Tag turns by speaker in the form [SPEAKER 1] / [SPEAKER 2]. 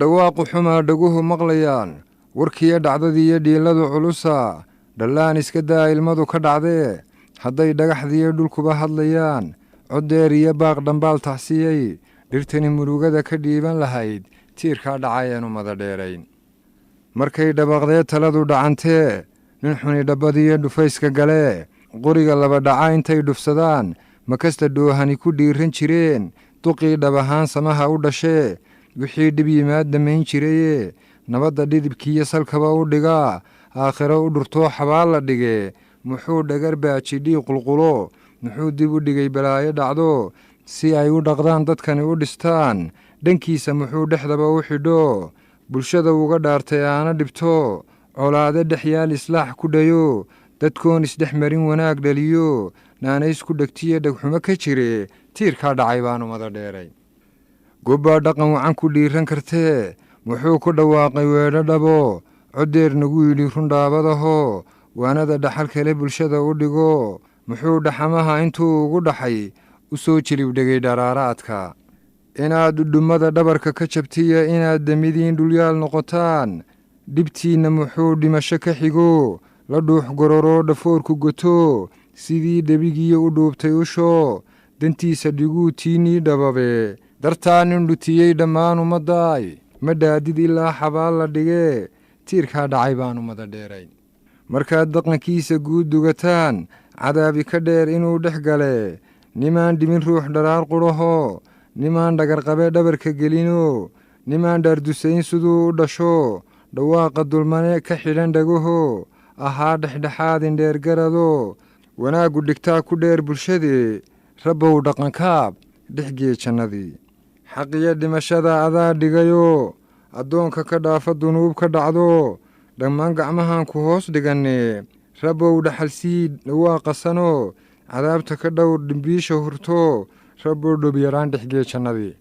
[SPEAKER 1] Dhawaaqu xumaa dhaguhu maqlayaan, warkiiyo dhacdadiiyo dhiiladu culusa. Dhallaan iska daa ilmadu ka dhacdee, hadday dhagaxdiiyo dhulkuba hadlayaan, coddeer iyo baaq dhambaal taxsiyey, dhirtani murugada ka dhiiban lahayd tiirkaa dhacayeenu mada dheerayn. Markay dhabaqdee taladu dhacantee, nin xuni dhabbadiyo dhufayska galee, qoriga laba dhaca intay dhufsadaan, makasta dhoohani ku dhiiran jireen, duqii dhab ahaan samaha u dhashee, wixii dhib yimaad dhammayn jirayee, nabadda dhidibkiiyo salkaba u dhigaa, aakhiro u dhurtoo xabaal la dhigee, muxuu dhagar baajidhii qulqulo? Muxuu dib u dhigay balaayo dhacdo si ay u dhaqdaan dadkani u dhistaan? Dhankiisa muxuu dhexdaba u xidho, bulshada uga dhaartay aana dhibto, colaade dhex yaal islaax ku dhayo, dadkoon isdhex marin wanaag dhaliyo, naanays ku dhegtiyo dhegxumo ka jire? Tiirkaa dhacay baanu mada dheeray. Gobbaa dhaqan wacan ku dhiiran kartee, muxuu ku dhawaaqay weedho dhabo, coddeer nagu yidhi run dhaabadaho, waanada dhaxal kale bulshada u dhigo? Muxuu dhaxamaha intuu ugu dhaxay u soo jilibdhegay dharaaraadka? Inaad dhudhummada dhabarka ka jabtiya, inaad demidiin dhulyaal noqotaan, dhibtiinna muxuu dhimasho ka xigo, la dhuux gororoo dhafoorku goto, sidii dhebigiyo u dhuubtay usho, dantiisa dhiguu tiinii dhababe? Dartaa nin dhutiyey dhammaan ummaddaay ma dhaadid ilaa xabaal la dhigee, tiirkaa dhacay baanu mada dheeray. Markaad dhaqankiisa guud dugataan, cadaabi ka dheer inuu dhex gale, nimaan dhimin ruux dharaar qudhaho, nimaan dhagarqabe dhabarka gelino, nimaan dhaardusayn siduu u dhasho, dhawaaqa dulmane ka xidhan dhagaho, ahaa dhexdhexaad indheergarado, wanaaggu dhigtaa ku dheer bulshadee, rabbow dhaqankaab dhexgee jannadii. Xaqiyo dhimashada adaa dhigayo, addoonka ka dhaafa dunuub ka dhacdo, dhammaan gacmahan ku hoos dhiganne, rabbow dhaxalsii dhawaaqa sano, cadaabta ka dhowr dhimbiisha hurto, rabbow dhobyaraan dhexgee jannadii.